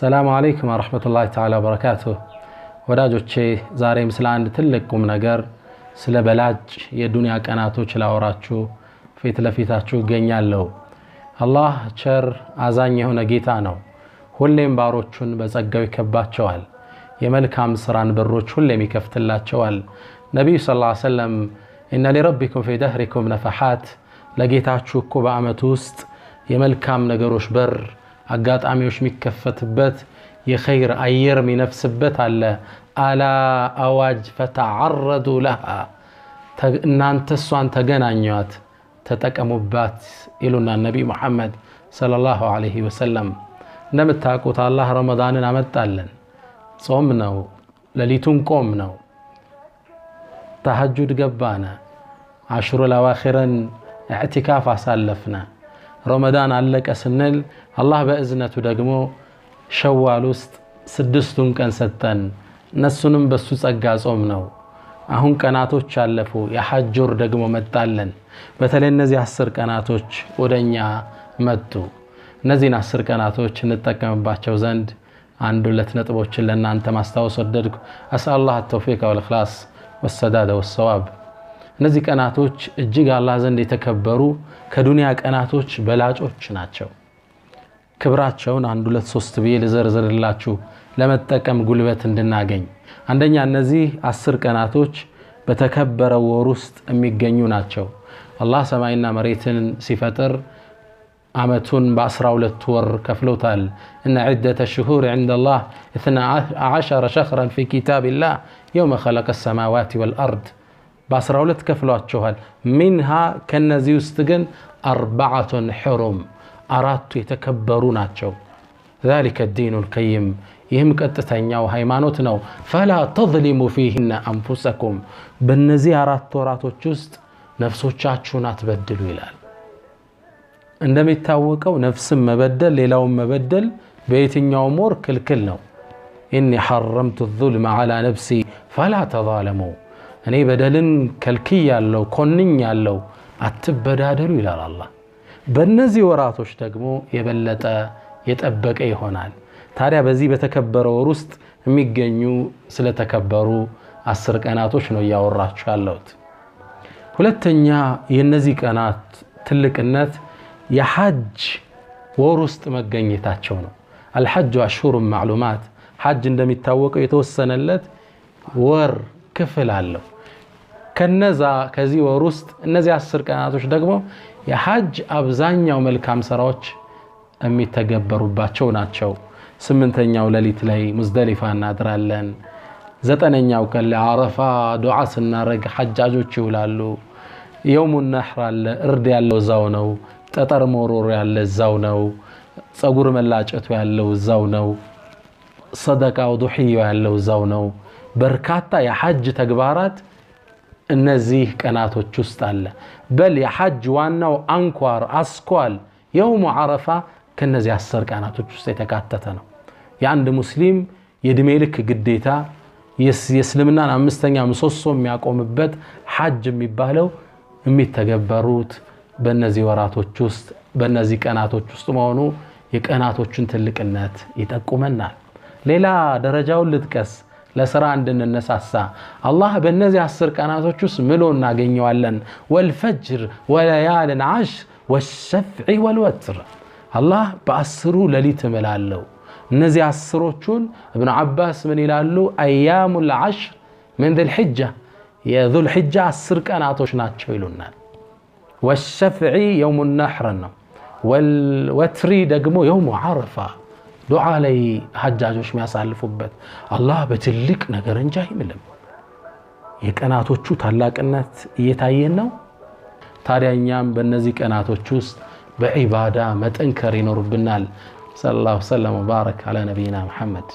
ሰላም አለይኩም ወራህመቱላሂ ተዓላ ወበረካቱሁ። ወዳጆቼ ዛሬም ስለ አንድ ትልቅ ቁም ነገር ስለ በላጭ የዱንያ ቀናቶች ላወራችሁ ፊት ለፊታችሁ እገኛለሁ። አላህ ቸር አዛኝ የሆነ ጌታ ነው። ሁሌም ባሮቹን በጸጋው ይከባቸዋል። የመልካም ስራን በሮች ሁሌም ይከፍትላቸዋል። ነቢዩ صلى الله عليه وسلم إن لربكم في دهركم نفحات፣ ለጌታችሁ እኮ በአመቱ ውስጥ የመልካም ነገሮች በር አጋጣሚዎች የሚከፈትበት የኸይር አየር የሚነፍስበት አለ። ألا አዋጅ فتعرضوا لها፣ እናንተ እሷን ተገናኟት ተጠቀሙባት ይሉና ነቢዩ መሐመድ صلى الله عليه وسلم። እንደምታውቁት አላህ ረመዳንን አመጣለን። ጾም ነው፣ ሌሊቱን ቆም ነው፣ ተሐጁድ ገባነ፣ አሽሩል አዋኺርን ኢዕቲካፍ አሳለፍነ። ረመዳን አለቀ ስንል አላህ በእዝነቱ ደግሞ ሸዋል ውስጥ 6ቱን ቀን ሰጠን። እነሱንም በሱ ጸጋ ጾም ነው። አሁን ቀናቶች አለፉ፣ የሐጅ ወር ደግሞ መጣለን። በተለይ እነዚህ 10 ቀናቶች ወደኛ መጡ። እነዚህን 10 ቀናቶች እንጠቀምባቸው ዘንድ አንድ ሁለት ነጥቦችን ለእናንተ ማስታወስ ወደድኩ። አስአላህ ተውፊቅ ወልኢኽላስ ወሰዳደ ወሰዋብ። እነዚህ ቀናቶች እጅግ አላህ ዘንድ የተከበሩ ከዱንያ ቀናቶች በላጮች ናቸው። ክብራቸውን 1 2 3 ብዬ ልዘርዝርላችሁ ለመጠቀም ጉልበት እንድናገኝ። አንደኛ እነዚህ 10 ቀናቶች በተከበረው ወር ውስጥ የሚገኙ ናቸው። አላህ ሰማይና መሬትን ሲፈጥር አመቱን በ12 ወር ከፍሎታል። إن عدة الشهور عند الله 12 شهرا في كتاب الله يوم خلق السماوات والأرض፣ በ12 ከፍሏቸዋል። منها ከነዚህ ውስጥ ግን 4 حرم፣ 4ቱ የተከበሩ ናቸው። ذلك الدين القيم፣ ይህም ቀጥተኛው ሃይማኖት ነው። فلا تظلموا فيهن أنفسكم፣ በእነዚህ 4 ወራቶች ውስጥ ነፍሶቻችሁን አትበድሉ ይላል። እንደሚታወቀው ነፍስን መበደል ሌላውን መበደል በየትኛውም ወር ክልክል ነው። إني حرمت الظلم على نفسي فلا تظالموا፣ እኔ በደልን ከልክያለሁ ኮንኛለሁ አትበዳደሉ ይላል አላህ። በእነዚህ ወራቶች ደግሞ የበለጠ የጠበቀ ይሆናል። ታዲያ በዚህ በተከበረ ወር ውስጥ የሚገኙ ስለተከበሩ 10 ቀናቶች ነው እያወራችሁ ያለሁት። ሁለተኛ የነዚህ ቀናት ትልቅነት የሐጅ ወር ውስጥ መገኘታቸው ነው። الحج أشهر معلومات፣ ሐጅ እንደሚታወቀው የተወሰነለት ወር ክፍል አለው። ከነዛ ከዚህ ወር ውስጥ እነዚህ 10 ቀናቶች ደግሞ የሐጅ አብዛኛው መልካም ስራዎች የሚተገበሩባቸው ናቸው። 8ኛው ሌሊት ላይ ሙዝደሊፋ እናድራለን። 9ኛው ቀን ላይ አረፋ ዱዓ ስናረግ ሐጃጆች ይውላሉ። የውሙ ነህር አለ፣ እርድ ያለው እዛው ነው። ጠጠር መወርወር ያለ እዛው ነው። ጸጉር መላጨቱ ያለው እዛው ነው። ሰደቃው ዱህያው ያለው እዛው ነው። በርካታ የሐጅ ተግባራት እነዚህ ቀናቶች ውስጥ አለ። በል የሐጅ ዋናው አንኳር አስኳል የውሙ አረፋ ከነዚህ 10 ቀናቶች ውስጥ የተካተተ ነው። የአንድ ሙስሊም የእድሜ ልክ ግዴታ የእስልምናን 5ኛ ምሰሶ የሚያቆምበት ሐጅ የሚባለው የሚተገበሩት በእነዚህ ወራቶች ውስጥ በእነዚህ ቀናቶች ውስጥ መሆኑ የቀናቶቹን ትልቅነት ይጠቁመናል። ሌላ ደረጃውን ልጥቀስ ለስራ እንድንነሳሳ። አላህ በእነዚህ 10 ቀናቶች ውስጥ ምሎ እናገኘዋለን። ወልፈጅር ወለያልን ዓሽር ወሸፍዒ ወልወትር፣ አላህ በ10ሩ ሌሊት እምላለሁ። እነዚህ 10ዎቹን እብኑ ዓባስ ምን ይላሉ? አያሙል ዓሽር ምን ዙልሒጃ፣ የዙልሒጃ 10 ቀናቶች ናቸው ይሉናል። ወሸፍዒ የውሙ ነሕር ነው። ወልወትሪ ደግሞ የውሙ ዓረፋ፣ ዱዓ ላይ ሐጃጆች የሚያሳልፉበት። አላህ በትልቅ ነገር እንጂ አይምልም። የቀናቶቹ ታላቅነት እየታየን ነው። ታዲያ እኛም በእነዚህ ቀናቶች ውስጥ በዒባዳ መጠንከር ይኖርብናል። ሰለላሁ ወሰለም ወባረክ ዐላ ነቢይና መሐመድ።